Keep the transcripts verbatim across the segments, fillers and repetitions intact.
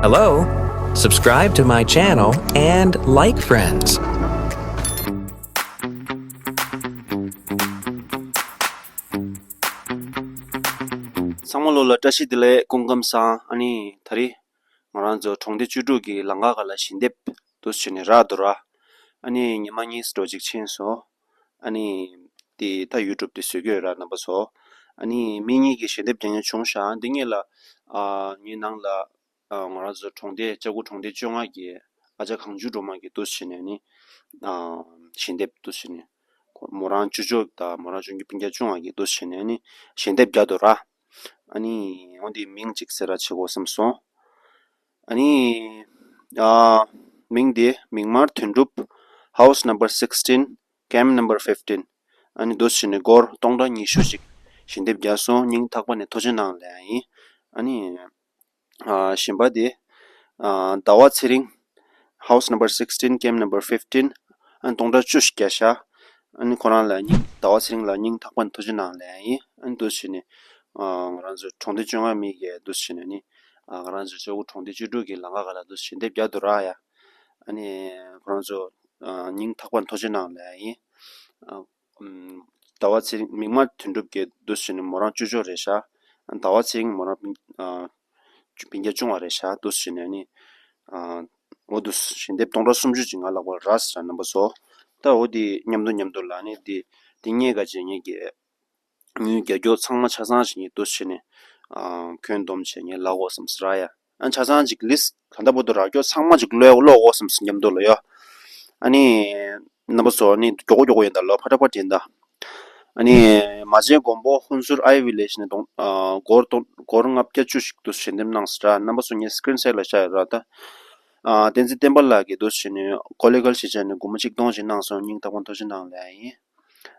Hello, subscribe to my channel and like friends. ཚང་མ་ལོ་ལ་བཀྲ་ཤིས་བདེ་ལེགས། སྐུ་ཁམས་བཟང་། ཨ་ནི་ད་རེས་ང་རང་ཚོ་གྲོང་སྡེ་བཅུ་དྲུག་གི་ལམ་ཁ་ཁ་ལ་ཞལ་འདེབས་འདུག་སེ་བྱས་ནས་རག་འདུག་ར། ཨ་ནི་ཉི་མ་གཉིས་འགྲོ་ཅིག་ཕྱིན་སོང་། ཨ་ནི་དེ་ད་ཡུ་ཊུབ་དེ་བཟོ་གི་ཡོད་ར། རྣམ་པ་ཚོ། ཨ་ནི་མི་གཉིས་ཀྱིས་ཞལ་འདེབས་རྒྱག་མཁན་བྱུང་ཤག་འདི་ངེད་ལ་ཨ་ངའི་ནང་ལ་ཨ་ང་རང་ཚོ་གྲོང་སྡེ་ལྕགས་སྐུ་གྲོང་སྡེ་བཅོ་ལྔ་གི་ཨ་ཅག་གངས་ཆུ་སྒྲོལ་མ་གིས་འདུག་སེ་བྱས་ནས་ནི་ཨ་ཞལ་འདེབས་འདུག་སེ་བྱས་ནས། ཁོ་མོ་རང་ཅོ་ཅོ་དང་མོ་རང་ཆུང་ཆུང་སྤུན་ཀྱག་བཅོ་ལྔ་གིས་འདུག་སེ་བྱས་ནས་ནི་ཞལ་འདེབས་རྒྱག་འདུག་ར། ཨ་ནི་འོ་འདི་མིང་གཅིག་གསལ་བསྒྲགས་བྱེད་དགོས་བསམ་སོང་། ཨ་ནི་ཨ་མིང་འདི་མིག་དམར་དོན་གྲུབ། House number sixteen, camp number fifteen. ཨ་ནི་འདུག་སེ་བྱས་ནས་སྒོར་སྟོང་ཕྲག་ཉི་ཤུ་ཞིག་ཞལ་འདེབས་རྒྱག་སོང་། སྙིང་ཐག་པ་ནས་ཐུགས་རྗེ་གནང་ལབ་ཡ་ཡིན། ཨ་ནི། ཨ་གཞན་པ་དེ། ཨ་ཟླ་བ་ཚེ་རིང་། House number sixteen, camp number fifteen. ཨ་ནི་སྟོང་ཕྲག་བཅུ་ཞིག་བརྒྱབ་ཤག་ཨ་ནི་ཁོ་རང་ལ་སྙིང་ཟླ་བ་ཚེ་རིང་ལ་སྙིང་ཐག་པ་ནས་ཐུགས་རྗེ་གནང་ལབ་ཡ་ཡིན། ཨ་ནི་འདུག་སེ་བྱས་ནས། ཨ་ང་རང་ཚོ་གྲོང་སྡེ་བཅོ་ལྔ་མི་གིས་འདུག་སེ་བྱས་ནས་ནི། ཨ་ང་རང་ཚོ་ལྕགས་སྐུ་གྲོང་སྡེ་བཅུ་དྲུག་གི་ལམ་ཁ་ཁ་ལ་འདུག་སེ་ཞལ་འདེབས་རྒྱག་འདུག་ར་ཡ། ཨ་ནི་ཁོ་རང་ཚོ་ཨ་སྙིང་ཐག་པ་ནས་ཐུགས་རྗེ་གནང་ལབ་ཡ་ཡིན། ཨ། ཨམ། ཟླ་བ་ཚེ་རིང་མིག་དམར་དོན་གྲུབ་ཀྱིས་འདུག་སེ་བྱས་ནས་མོ་རང་ཅོ་ཅོ་རེད་ཤག་ཟླ་བ་ཚེ་རིང་མོ་རང་སྤུན་ཨ། སྤུན་ཀྱག་ཆུང་བ་རེད་ཤག་འདུག་སེ་བྱས་ནས་ནི། ཨ། འོ་འདུག་སེ་ཞལ་འདེབས་སྟོང་ཕྲག་སུམ་ཅུ་ཅིག་ང་ལག་པར་རག་སོང་ར་རྣམ་པ་ཚོ། ད་འོ་དེ་མཉམ་དུ་མཉམ་དུ་ལ་ནི་དེ་དེ་ངས་ག་ཅིག་ངས་ཀྱི་དངུལ་རྒྱག་རྒྱུ་ཚང་མ་ཆ་ཚང་ཞིག་ངས་འདུག་སེ་བྱས་ནས་ཨ། ཁྱོན་བསྡོམས་བྱས་ངས་ལབ་དགོས་བསམ་སོང་ར་ཡ། ཨ་ཆ་ཚང་ཅིག་ལིས་ཊི་ག་འདྲ་པོ་འདུག་རག་རྒྱུ་ཚང་མ་ཅིག་ཀློག་ཀློག་དགོས་བསམ་སོང་མཉམ་དུ་ལ་ཡ། ཨ་ནི། རྣམ་པ་ཚོ་ནི་མགྱོགས་པོ་མགྱོགས་པོ་ཡིན་ད་ལོ། ཕར་ཕར་ཕར་ཡིན་ད། ཨ་ནི། མ་བྱན་དགོན་པ་ཧུན་སུར་ཨའི་ཝི་ལེཇ་ནས་གཏོང་ཨ། སྒོར་གཏོང་སྒོར་ལྔ་བརྒྱ་བཅུ་ཞིག་འདུག་སེ་ཞལ་འདེབས་གནང་སོང་ར། རྣམ་པ་ཚོ་ངས་སི་ཀི་རིན་ཤོ་ཊི་ལ་བཞག་ཡོད་ར་ད། ཨ། བསྟན་འཛིན་བསྟན་པ་ལགས་ཀྱིས་འདུག་སེ་བྱས་ནས་ཀོ་ལི་གྷལ་གཞིས་ཆགས་ནས་སྒོར་མོ་གཅིག་སྟོང་ཞིག་གནང་སོང་། སྙིང་ཐག་པ་ཐུགས་རྗེ་གནང་ལབ་ཡ་ཡིན།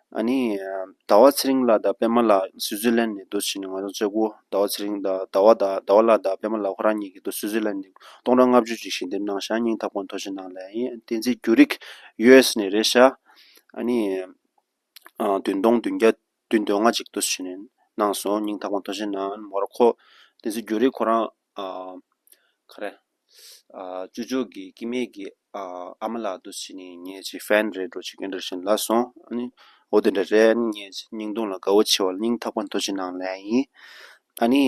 ཨ་ནི། ཟླ་བ་ཚེ་རིང་ལགས་དང་པད་མ་ལགས་སུའུ་ཙི་ལན་ནས་འདུག་སེ་བྱས་ནས་ང་ཚོ་ལྕགས་སྐུ་ཟླ་བ་ཚེ་རིང་དང་ཟླ་བ་དང་ཟླ་བ་ལགས་དང་པད་མ་ལགས་ཁོ་རང་གཉིས་ཀྱིས་འདུག་སུའུ་ཙི་ལན་ནས་སྟོང་ཕྲག་ལྔ་བཅུ་ཅིག་ཞལ་འདེབས་གནང་ཤག་སྙིང་ཐག་པ་ཐུགས་རྗེ་གནང་ལབ་ཡ་ཡིན། བསྟན་འཛིན་གུ་རིག་ཡུ་ཨེས་ནས་རེད་ཤག་ཨ་ནི། ཨ། བདུན་སྟོང་བདུན་བརྒྱ་བདུན་དོན་ལྔ་ཅིག་འདུག་སེ་བྱས་ནས་གནང་སོང་། སྙིང་ཐག་པ་ཐུགས་རྗེ་གནང་། མོ་ར་ཁོ་བསྟན་འཛིན་གུ་རིག་ཁོ་རང་ཨ། ག་རེ། ཨ། ཅོ་ཅོ་གི་སྐྱེ་དམན་གྱི་ཨ། ཨ་མ་ལགས་འདུག་སེ་བྱས་ནས་ངའི་ཅིག་ཕེན་རེད་འགྲོ་ཅིག་ཨིན་ཊར་ཨེག་ཤན་ལབ་སོང་། ཨ་ནི་འོ་དེ་འདྲ་རེད། ཨ་ནི་ངའི་སྙིང་གདུང་ལ་དགའ་བོ་བྱེད་པ་ལ་སྙིང་ཐག་པ་ཐུགས་རྗེ་གནང་ལབ་ཡ་ཡིན། ཨ་ནི།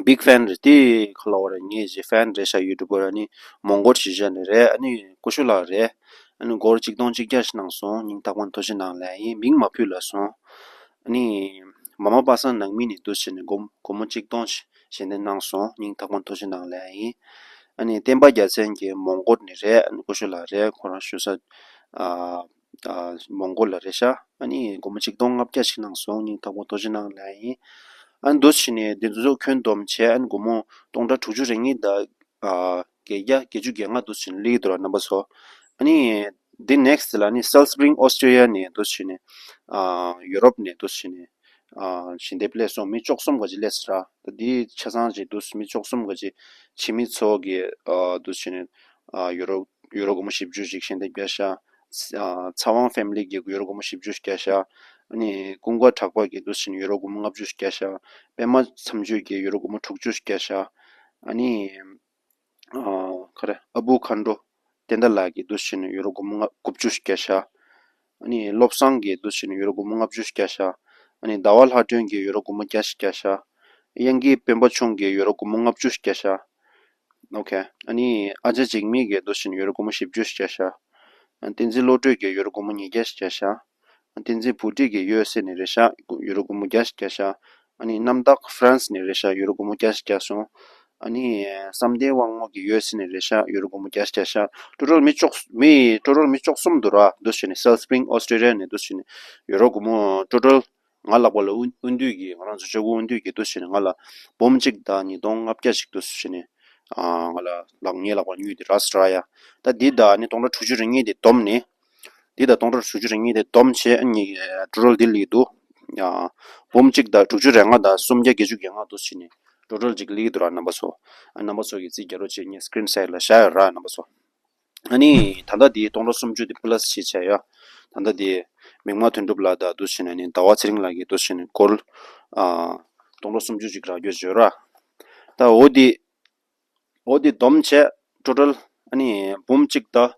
བིག་ཕེན་རེད་དེ་ཁ་ལོ་བ་རེད། ངའི་ཅིག་ཕེན་རེད་ཤག་ཡུ་ཊུབ་པར། ཨ་ནི་མོང་གོལ་གཞིས་ཆགས་ནས་རེད། ཨ་ནི་ཀུ་ཤུ་ལགས་རེད། ཨ་ནི་སྒོར་གཅིག་སྟོང་གཅིག་བརྒྱ་ཞིག་གནང་སོང་། སྙིང་ཐག་པ་ཐུགས་རྗེ་གནང་ལབ་ཡ་ཡིན། མིང་མ་ཕུད་ལབ་སོང་། ཨ་ནི། མ་མ་པ་སངས་ནང་མི་ནས་འདུག་སེ་བྱས་ནས་སྒོར་སྒོར་མོ་གཅིག་སྟོང་ཞིག་ཞལ་འདེབས་གནང་སོང་། སྙིང་ཐག་པ་ཐུགས་རྗེ་གནང་ལབ་ཡ་ཡིན། ཨ་ནི་བསྟན་པ་རྒྱལ་མཚན་གྱིས་མོང་གོལ་ནས་རེད། ཨ་ནི་ཀུ་ཤུ་ལགས་རེད། ཁོ་རང་བཞུགས་ས་ཨ། ཨ། མོང་གོལ་ལ་རེད་ཤག་ཨ་ནི་སྒོར་མོ་གཅིག་སྟོང་ལྔ་བརྒྱ་ཞིག་གནང་སོང་། སྙིང་ཐག་པ་ཐུགས་རྗེ་གནང་ལབ་ཡ་ཡིན། ཨ་ནི་འདུག་སེ་བྱས་ནས་འདི་ཚོ་ཁྱོན་བསྡོམས་བྱས་ཨ་ནི་སྒོར་མོ་སྟོང་ཕྲག་དྲུག་ཅུ་རེ་གཉིས་དང་། ཨ། བརྒྱད་བརྒྱ་བརྒྱད་ཅུ་གྱ་ལྔ་འདུག་སེ་བྱས་ནས་སླེབས་ཀྱི་འདུག་ར་རྣམ་པ་ཚོ། ཨ་ནི། འདི་ནེག་སི་ཊི་ལ་ནི་སེལ་སི་སི་པི་རིང་ཨོ་སི་ཊེ་ལི་ཡ་ནས་འདུག་སེ་བྱས་ནས། ཨ། ཡུ་རོབ་ནས་འདུག་སེ་བྱས་ནས། ཨ། ཞལ་འདེབས་སླེབས་སོང་། མི་བཅུ་གསུམ་ག་ཅིག་སླེབས་སོང་ར། ད་འདི་ཆ་ཚང་ཅིག་འདུག་སེ་མི་བཅུ་གསུམ་ག་ཅིག་ཕྱི་མི་ཚོ་གིས་ཨ། འདུག་སེ་བྱས་ནས། ཨ། ཡུ་རོ་ཡུ་རོ་སྒོར་མོ་བཞི་བཅུ་ཞིག་ཞལ་འདེབས་བརྒྱབ་ཤག་ཨ། ཚ་དབང་ཕེ་མི་ལི་གིས་ཡུ་རོ་སྒོར་མོ་བཞི་བཅུ་ཞིག་བརྒྱབ་ཤག་ཨ་ནི་ཀུན་དགའ་གྲགས་པ་གིས་འདུག་སེ་བྱས་ནས་ཡུ་རོ་སྒོར་མོ་ལྔ་བཅུ་ཞིག་བརྒྱབ་ཤག་པད་མ་མཚམས་གཅོད་ཀྱིས་ཡུ་རོ་སྒོར་མོ་དྲུག་ཅུ་ཞིག་བརྒྱབ་ཤག་ཨ་ནི། ཨ། ག་རེ། ཨ་བུ་མཁའ་འགྲོ་བསྟན་དར་ལགས་ཀྱིས་འདུག་སེ་བྱས་ནས་ཡུ་རོ་སྒོར་མོ་ལྔ་དགུ་བཅུ་ཞིག་བརྒྱབ་ཤག་ཨ་ནི་བློ་བཟང་གིས་འདུག་སེ་བྱས་ནས་ཡུ་རོ་སྒོར་མོ་ལྔ་བཅུ་ཞིག་བརྒྱབ་ཤག་ཨ་ནི་ཟླ་བ་ལྷ་སྒྲོན་གྱིས་ཡུ་རོ་སྒོར་མོ་བརྒྱ་ཞིག་བརྒྱབ་ཤག་དབྱངས་སྐྱིད་སྤེན་པ་ཆུང་གིས་ཡུ་རོ་སྒོར་མོ་ལྔ་བཅུ་ཞིག་བརྒྱབ་ཤག་ཨོ་ཁེ། ཨ་ནི་ཨ་ཅག་འཇིགས་མེད་ཀྱིས་འདུག་སེ་བྱས་ནས་ཡུ་རོ་སྒོར་མོ་བཞི་བཅུ་ཞིག་བརྒྱབ་ཤག་ཨ། བསྟན་འཛིན་བློ་གྲོས་ཀྱིས་ཡུ་རོ་སྒོར་མོ་ཉིས་བརྒྱ་ཞིག་བརྒྱབ་ཤག་བསྟན་འཛིན་བུ་ཁྲིད་ཀྱིས་ཡུ་ཨེས་ཨེ་ནས་རེད་ཤག་ཡུ་རོ་སྒོར་མོ་བརྒྱ་ཞིག་བརྒྱབ་ཤག་ཨ་ནི་རྣམ་དག་ཧྥ་རན་སི་ནས་རེད་ཤག་ཡུ་རོ་སྒོར་མོ་བརྒྱ་ཞིག་བརྒྱབ་སོང་། ཨ་ནི་བསམ་གཏན་དབང་མོ་གིས་ཡུ་ཨེས་ཨེ་ནས་རེད་ཤག་ཡུ་རོ་སྒོར་མོ་བརྒྱ་ཞིག་བརྒྱབ་ཤག་ཊོ་ཊལ་མི་བཅུ་གསུམ། མི་ཊོ་ཊལ་མི་བཅུ་གསུམ་འདུག་ར། འདུག་སེ་བྱས་ནས་སེལ་སི་སི་པི་རིང་ཨོ་སི་ཊེ་ལི་ཡ་ནས་འདུག་སེ་བྱས་ནས་ཡུ་རོ་སྒོར་མོ་ཊོ་ཊལ་ང་ལག་པ་ལ་དབུ་དབུ་འདུས་ཀྱིས། ང་རང་ཚོ་ལྕགས་སྒོ་དབུ་འདུས་ཀྱིས་འདུག་སེ་བྱས་ནས་ང་ལ་འབུམ་གཅིག་དང་ཉིས་སྟོང་ལྔ་བརྒྱ་ཞིག་འདུག་སེ་བྱས་ནས། ཨ། ང་ལ་ལག་ངའི་ལག་པར་དངུལ་དེ་རག་སོང་ར་ཡ། ད་འདི་དང་ཨ་ནི་སྟོང་ཕྲག་དྲུག་ཅུ་རེ་གཉིས་དེ་བསྡོམས་ནས། འདི་དང་སྟོང་ཕྲག་དྲུག་ཅུ་རེ་གཉིས་དེ་བསྡོམས་བྱས་ཨ་ནི་ཊོ་ཊལ་འདི་སླེབས་འདུག་ཡ། འབུམ་གཅིག་དང་དྲུག་ཅུ་རེ་ལྔ་དང་སུམ་བརྒྱ་བརྒྱད་ཅུ་གྱ་ལྔ་འདུག་སེ་བྱས་ནས་ཊོ་ཊལ་ཅིག་སླེབས་འདུག་ར་རྣམ་པ་ཚོ། ཨ། རྣམ་པ་ཚོ་གིས་རྩིས་རྒྱག་རོགས་བྱེད། ངས་སི་ཀི་རིན་སའིཌ་ལ་བཞག་ཡོད་ར་རྣམ་པ་ཚོ། ཨ་ནི་ད་ལྟ་འདི་སྟོང་ཕྲག་སུམ་ཅུ་དེ་པ་ལ་སི་བྱས་བྱས་ཡ། ད་ལྟ་འདི་མིག་དམར་དོན་གྲུབ་ལགས་དང་འདུག་སེ་བྱས་ནས་ཨ་ནི་ཟླ་བ་ཚེ་རིང་ལགས་ཀྱིས་འདུག་སེ་བྱས་ནས་སྒོར། ཨ། སྟོང་ཕྲག་སུམ་ཅུ་ཅིག་རག་རྒྱུ་བྱས་ཡོད་ར། ད་འོ་འདི། འོ་དེ་སྡོམ་བྱས་ཊོ་ཊལ་ཨ་ནི་འབུམ་གཅིག་དང་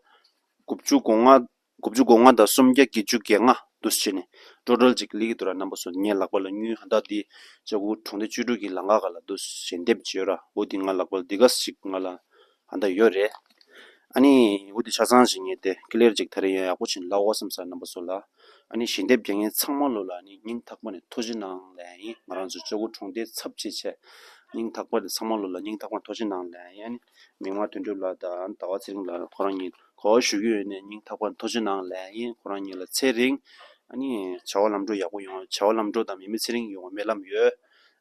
དགུ་བཅུ་གོ་ལྔ། དགུ་བཅུ་གོ་ལྔ་དང་སུམ་བརྒྱ་བརྒྱད་ཅུ་གོ་ལྔ་འདུག་སེ་བྱས་ནས་ཊོ་ཊལ་ཅིག་སླེབས་ཀྱི་འདུག་ར། རྣམ་པ་ཚོ་ངའི་ལག་པ་ལ་དངུལ་ཧ་ད་དེ་ལྕགས་ཀོ་གྲོང་སྡེ་བཅུ་དྲུག་གི་ལམ་ཁ་སྒང་ལ་འདུག་སེ་ཞལ་འདེབས་བྱས་ཡོད་ར། འོ་དེ་ང་ལག་པ་ལ་འདི་ག་ཞིག་ང་ལ་ཧ་ད་ཡོད་རེད། ཨ་ནི་འོ་དེ་ཆ་ཚང་ཞིག་ངས་དེ་ཀི་ལེར་ཅིག་ད་རེས་ཡང་ཡག་པོ་བྱས་ནས་ལབ་དགོས་བསམ་ས། རྣམ་པ་ཚོ་ལ་ཨ་ནི་ཞལ་འདེབས་རྒྱག་མཁན་ཚང་མ་ལོ་ལ་ཨ་ནི་སྙིང་ཐག་པ་ནས་ཐུགས་རྗེ་གནང་ལབ་ཡིན། ང་རང་ཚོ་ལྕགས་ཀོ་གྲོང་སྡེའི་ཚབ་བྱས་བྱས་སྙིང་ཐག་པ་ནས་ཚང་མ་ལོ་ལ་སྙིང་ཐག་པ་ནས་ཐུགས་རྗེ་གནང་ལབ་ཡིན། ཨ་ནི་མིག་དམར་དོན་གྲུབ་ལགས་དང་ཟླ་བ་ཚེ་རིང་ལགས་ཁོ་རང་གཉིས་གོ་བ་ཞུ་གི་ཡོད་ནས་སྙིང་ཐག་པ་ནས་ཐུགས་རྗེ་གནང་ལབ་ཡིན། ཁོ་རང་གཉིས་ལ་ཚེ་རིང་ཨ་ནི་བྱ་བ་ལམ་འགྲོ་ཡག་པོ་ཡོང་། བྱ་བ་ལམ་འགྲོ་དང་མི་མི་ཚེ་རིང་ཡོང་བ་སྨོན་ལམ་ཡོད།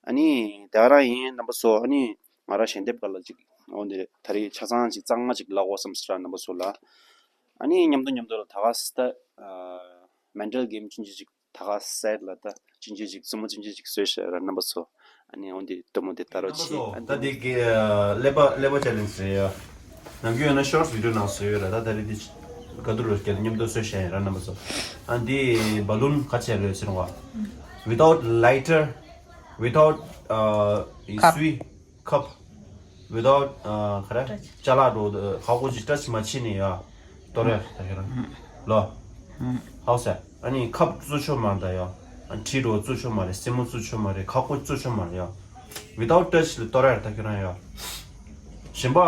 ཨ་ནི་དེ་ག་རང་ཡིན། རྣམ་པ་ཚོ་ཨ་ནི་ང་རང་ཞལ་འདེབས་སྒང་ལ་ཅིག་འོ་འདི་ད་རེས་ཆ་ཚང་ཅིག་གཙང་མ་ཅིག་ལབ་དགོས་བསམ་ས་ར། རྣམ་པ་ཚོ་ལ་ཨ་ནི་མཉམ་དུ་མཉམ་དུ་ལ་ད་ག་ས་ད་མེན་ཊལ་གེམ་ཅིག་ཅིག་ད་ག་སེད་ལ་ད་ཅིག་ཅིག་ཅིག་རྩེད་མོ་ཅིག་ཅིག་ཅིག་བཟོས་ཤག་ར། རྣམ་པ་ཚོ་ཨ་ནི་འོ་འདི་སྟོན་མོ་དེ་ལྟ་རོགས་བྱེད། ཨ་ད་ནི་འདི་གི་ཀླད་པ་ཀླད་པ་ཅེ་ལེན་ཇི་རེད་ཡ། ནམ་རྒྱུན་ཡོད་ན་ཤོར་ཊི་བི་ཌི་ཡོ་ནང་བཟོས་ཡོད་ར། ད་ད་རེས་འདི་ག་དུ་རུ་སྐད་མཉམ་དུ་བཟོས་ཤག་ཡིན་ར། རྣམ་པ་ཚོ་ཨ་འདི་བ་ལུན་ག་ཅེ་རེད་ཟེར་བ། Without lighter, without uh, ཁབ། སུའི་ཁབ། Without uh, ག་རེ་ཅ་ལག་འགྲོ་ཁ་ཁོ་ཅིག་ཊ་ཆི་མ་བྱས་ནས་ཡ་གཏོར་ཡ་ད་ཁྱེད་རང་ལོ། ཧའོ་སེ་ཨ་ནི་ཁབ་བཙུགས་ཆོག་མ་རེད་ད་ཡ། ཨ་ཁྲི་འགྲོ་བཙུགས་ཆོག་མ་རེད། སེན་མོ་བཙུགས་ཆོག་མ་རེད། ཁ་ཁོ་བཙུགས་ཆོག་མ་རེད་ཡ། Without touch ལ་གཏོར་ཡ་ད་ཁྱེད་རང་ཡ། གཞན་པ་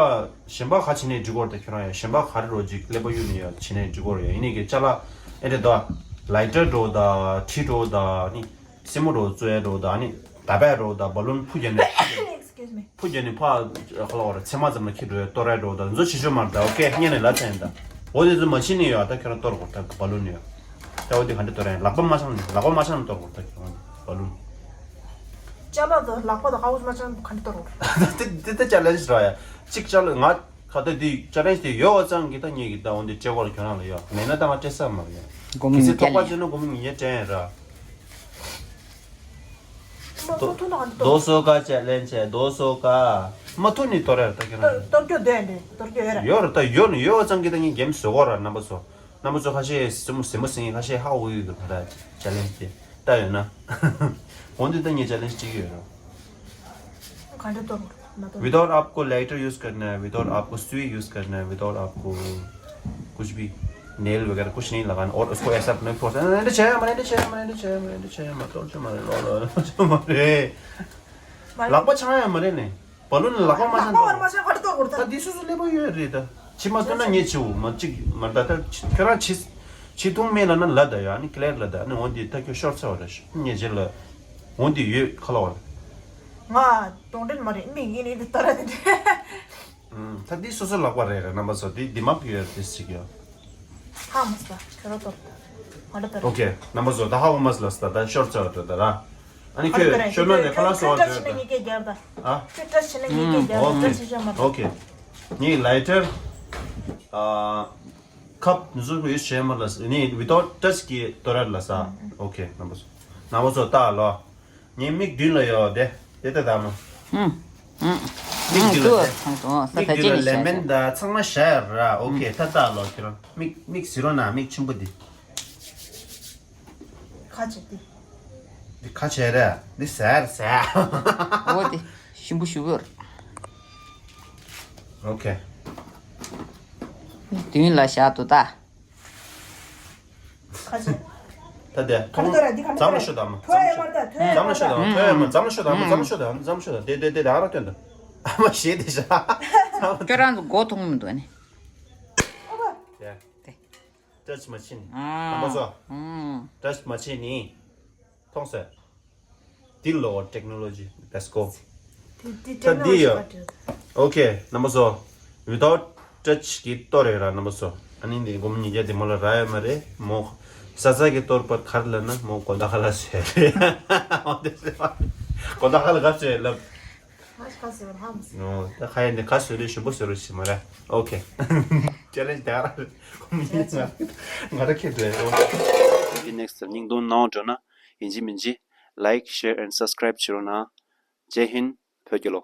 གཞན་པ་ག་བྱས་ནས་འགྲིག་གོ་རེད་ད་ཁྱེད་རང་ཡ། གཞན་པ་ག་རེ་འགྲོ་ཅིག་ཀླད་པ་གཡུག་ནས་ཡ་བྱས་ནས་འགྲིག་གོ་རེད་ཡ། ཡིན་ནའི་གི་ཅ་ལག་ཨེ་རེད་ད། ལའི་ཊར་འགྲོ་ད་ཁྲི་འགྲོ་ད་ནི། སེན་མོ་རོ་བཙོ་ཡ་རོ་དང་ནི་ད་བད་རོ་དང་བ་ལུན་ཕུ་རྒྱབ་ནས། Excuse me. ཕུ་རྒྱབ་ནས་ཕ་ཁ་ལ་བར་ཚེ་མ་ཙམ་ལ་ཁྱི་འགྲོ་ཡ་གཏོར་ཡ་རོ་དང་ཚོ་ཆེ་ཤོས་མར་ད་ཨོ་ཀེ་སྔན་ནས་ལ་ཚན་ད། འོ་དེ་ཚོ་མ་ཕྱིན་ནས་ཡོད་ད་ཁྱོད་རང་གཏོར་དགོས་ད་བ་ལུན་ཡོད། ད་འོ་དེ་ག་འདྲ་གཏོར་ཡ་ལག་པ་མ་འཆང་ནས་ལག་པ་མ་འཆང་ནས་གཏོར་དགོས་ད་ཁྱོད་རང་བ་ལུན། ཅ་ལག་དང་ལག་པ་དང་ཧ་གོ་མ་འཆང་ག་འདྲ་གཏོར་དགོས། དེ་དེ་དེ་ཅ་ལེན་ཇི་ར་ཡ། གཅིག་ཅ་ལག་ང་ཁ་ད་དེ་ཅ་ལེན་ཇི་དེ་ཡོད་བ་ཙང་གི་ད་ངེད་ཀྱི་ད་འོ་དེ་ཅེ་གོ་ལ་ཁྱོད་རང་ལ་ཡོད་མེད་ན་ད་ང་སྤྲད་ས་མ་རེད་ཡ། སྒོར་མོ་གལ་སྲིད་ཉིས་བརྒྱ་ཐོག་པ་ལེན། བྱས་ན་སྒོར་མོ་ཉིས་བརྒྱ་སྤྲད་ཡ་ར། མ་མ་ཐུག་ན་ག་འདྲ་གཏོར། རྡོ་སོ་ཀ་ཅ་ལེན་ཇི་རྡོ་སོ་ཀ་མ་ཐུག་ནི་གཏོར་ཡ་ད་ཁྱོད་རང་གཏོར་རྒྱུ་འདོད་འདི་གཏོར་རྒྱུ་ཡོད་ར། ཡོད་ར་ད་ཡོད་ནི་ཡོད་བ་ཙང་གི་ད་ངས་འགེམས་བཟོ་གོ་ར་རྣམ་པ་ཚོ། རྣམ་པ་ཚོ་ཁ་ཤས་སེམས་སེམས་པ་སེང་ཁ་ཤས་ཧ་གོ་ཡོད་གི་ད་ར་ཅ་ལེན་ཇི་དེ་ལྟ་ཡོད་ན། འོན་ཏེ་ད་ངས་ཅ་ལེན་ཇི་ཅིག་ཡོད་ར། ག་འདྲ་གཏོར་མ་གཏོར། Without आपको lighter use करना है, without आपको सुई यूज़ करना है, without आपको कुछ भी नेल वगैरह कुछ नहीं लगाना और उसको ऐसा अपने फोर्स नहीं चाहिए, मरे नहीं चाहिए, मरे नहीं चाहिए, मरे नहीं चाहिए, मत तोड़, मरे लो, लो, लो, मरे। ལག་པ་འཆང་ཡ་མ་རེད་ནས། བ་ལུན་ལག་པ་མ་འཆང་། ལག་པ་བར་མ་འཆང་ག་འདྲ་གཏོར་དགོས་རེད་ད། ད་འདི་སོ་སོ་ཀླད་པ་ཡོད་རེད་ད། ཕྱི་མ་སྟོན་ན་ངས་བྱེའུ་མ་གཅིག་མ་ད་ད་ཁྱོད་རང་ཕྱི་ཕྱི་ཐུང་མེད་ལ་ན་ལ་ད་ཡ་ནི་ཀླད་ལ་ད་ནི་འོན་ཏེ་ད་ཁྱོད་ཤོར་ཚར་བ་རེད་ངས་རྗེས་ལ་འོན་ཏེ་ཡོད་ཁ་ལ་བ་རེད། ང་གདོང་འདྲེན་མ་རེད་མིག་ཡིན་ནི་འདི་ལྟ་ར་འདི་འདྲ། ད་འདི་སོ་སོ་ལག་པ་རེད་རེད་རྣམ་པ་ཚོ་འདི་འདི་མ་ཕུད་ཡོད་རེད་ཟིག་ཡོད། ཧ་མ་སོ་ཁྱོད་ར་ཏོ། ང་ལ་ལྟ་ར། ཨོ་ཀེ་རྣམ་པ་ཚོ་ད་ཧ་གོ་མ་སོ་ལ་ས་ད་ད་ཤོར་ཚར་བ་འདྲ་ད་ར། ཨ་ནི་ཁྱོད་ཤོར་ན་ནས་ཁ་ལག་སོ་བ་འདྲ་ད། ཨ། ཁྱོད་ཏྲ་ཕྱི་ན་ངེད་ཀྱི་རྒྱབ་ད། ཨ། ཁྱོད་ཏྲ་ཕྱི་ན་ངེད་ཀྱི་རྒྱབ་ད་ཨོ་ཏྲ་ཕྱི་ཤ་མ་ད། ཨོ་ཀེ། ངའི་ལའི་ཊར། ཨ། ཁབ་འཛུགས་ཡོད་བྱས་མ་ལ་ནི་without touch གི་གཏོར་ར་ལ་ས། ཨོ་ཀེ་རྣམ་པ་ཚོ། རྣམ་པ་ཚོ་ལྟ་ལོ། ངའི་མིག་མདུན་ལ་ཡོད་དེ། དེ་ལྟ་ད་མ། ཨུམ། ཨུམ། མིག་མདུན་ལ་དེ། མིག་མདུན་ལ་ལེ་མན་ད་ཚང་མ་བཞག་ཡ་ར། ཨོ་ཀེ་ད་ལྟ་ལོ་ཁྱེད་རང་མིག་མིག་ཟེར་རོ་ན་མིག་ཆུན་པོ་འདི། ཁ་བྱེད་དེ། འདི་ཁ་བྱེད་རེད། འདི་ཟེར་ཟེར། འོ་དེ་ཞིམ་པོ་ཞུ་བོར། ཨོ་ཀེ། མདུན་ལ་བཞག་ཏུ་ད། ཁ་བྱེད། ད་དེ་ཁ་ཐོང་ལྟ་ར་འདི་ཁ་ལྟ་འཛམ་ལ་ཤོད་དམ། ཐོ་ཡ་མར་ད་ཐོ་ཡ་འཛམ་ལ་ཤོད་དམ། ཐོ་ཡ་མ་འཛམ་ལ་ཤོད་དམ། འཛམ་ལ་ཤོད་དམ། འཛམ་ལ་ཤོད་དམ། དེ་དེ་དེ་ད་ར་སྟོན་ད། ཨ་མ་ཞེད་དེ་ཤ། ཁྱོད་རང་ཚོ་མགོ་ཐོང་མི་འདུག་ནི། ཨོ་བ། དེ། དེ། ཊ་ཆི་མ་བྱེད་ནི། ཨ། རྣམ་པ་ཚོ། ཨུམ། ཊ་ཆི་མ་བྱེད་ནི། མཐོང་སོང་། འདི་ལོ་ཊེག་ནོ་ལོ་ཇི། Let's go། དེ་དེ་ད་འདི་ཡོད། ཊེག་ནོ་ལོ་ཇི་ག་འདྲ། ཨོ་ཀེ་རྣམ་པ་ཚོ། Without touch གི་གཏོར་ཡོད་ར་རྣམ་པ་ཚོ། ཨ་ནི་འདི་སྒོར་མོ་ཉིས་བརྒྱ་དེ་མོ་ལ་རག་ཡོད་མ་རེད་མོ། ས་ས་གི་གཏོར་པར་གར་ལ་ན་མོ་གོ་ད་ཁ་ལ་ཟེར། གོ་ད་ཁ་ལ་ག་ཚོད་ལབ། ང་ཁ་ཟེར་བ་ཧ་མ་སོང་། ཨོ་ད་ཁ་ཡ་འདི་ཁ་ཟེར་རེད་ཞུ་པོ་ཟེར་རོ་ཞི་མ་ར། ཨོ་ཀེ། ཅེ་ལེན་ཇི་དེ་ག་ར་རེད། ང་ར་ཁེ་དྲེ། ཨོ་ཀེ། ནེག་སི་ཊི་སྙིང་དུང་ནང་འགྲོ་ན་ཡིན་གཅིག་མིན་གཅིག་like, share and subscribe བྱེད་རོགས་གནང་། ཇེ་ཧིན། བོད་རྒྱལ་ལོ།